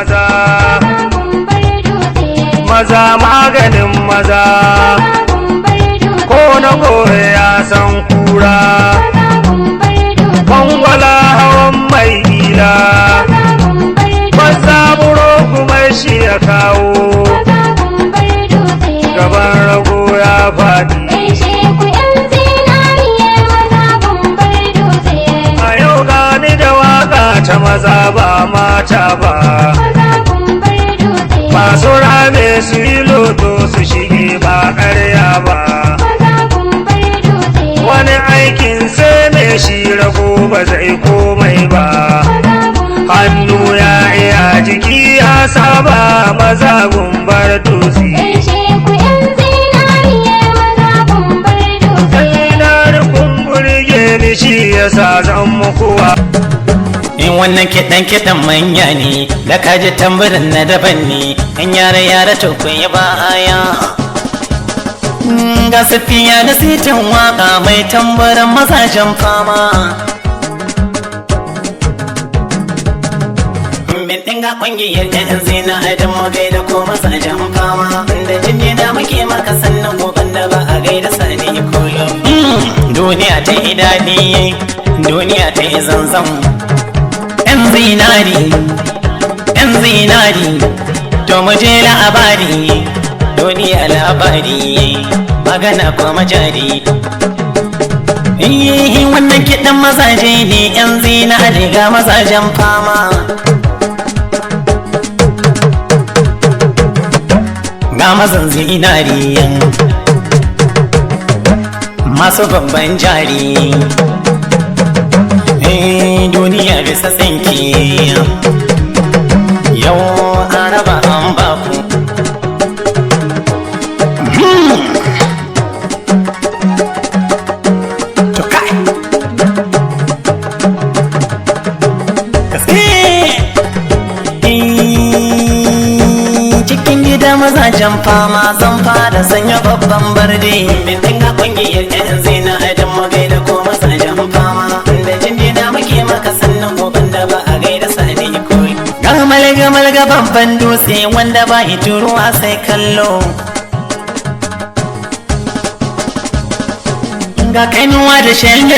maza. Maza gumbar dutse. Maza maganin maza. Maza gumbar dutse. Ko na gobe ya san kura. Maza gumbar dutse. Kwangwala hawan mai ila. Maza gumbar dutse. Maza buro kuma shi ya kawo. Maza gumbar dutse. Gaban rago ya faɗi. Gaishe ku 'yan zinariyar maza gumbar dutse. A yau gani da waka ta maza ba mata ba. Maza gumbar dutse. Masu rame su yi loto su shige ba ƙarya ba. Maza gumbar dutse. Wani aikin sai mai shi rago ba zai komai ba. Maza gumbar Hannu ya iya jiki ya saba maza gumbar dutse. Gaishe ku 'yan zinariyar maza gumbar dutse. Zinari kun burge ni shi yasa zan muku wa. In wannan kiɗan kiɗan manya ne, da kaji tambarin na daban ne, in yara yara to kun yi baya. Ga safiya da sitin waka mai tambarin mazajen fama. Min ɗin ga ƙungiyar ƴan zina idan mu gaida ko mazajen fama. Da jini da muke maka sannan goban da ba a gaida sani kullum. Duniya ta yi daɗi, duniya ta yi zanzan. 'Yan zinari, 'yan zinari, to mu je labari, duniya labari, magana kuma jari. Iye, wannan kiɗan mazaje ne 'yan zinari ga mazajen fama. Ga mazan zinari, masu babban jari. Eh, duniya bisa tsinki yau an raba an baku. To kai gaske. Eh, cikin gida mazajen fama zan fara sanya babban barde bin dinga kungiyar yan zina idan mu gaida ko mazajen fama da jinjina muke maka sannan goban da ba a gaida sani koyi gamal gamal ga babban dutse wanda ba turuwa sai kallo ga kainuwa da shan.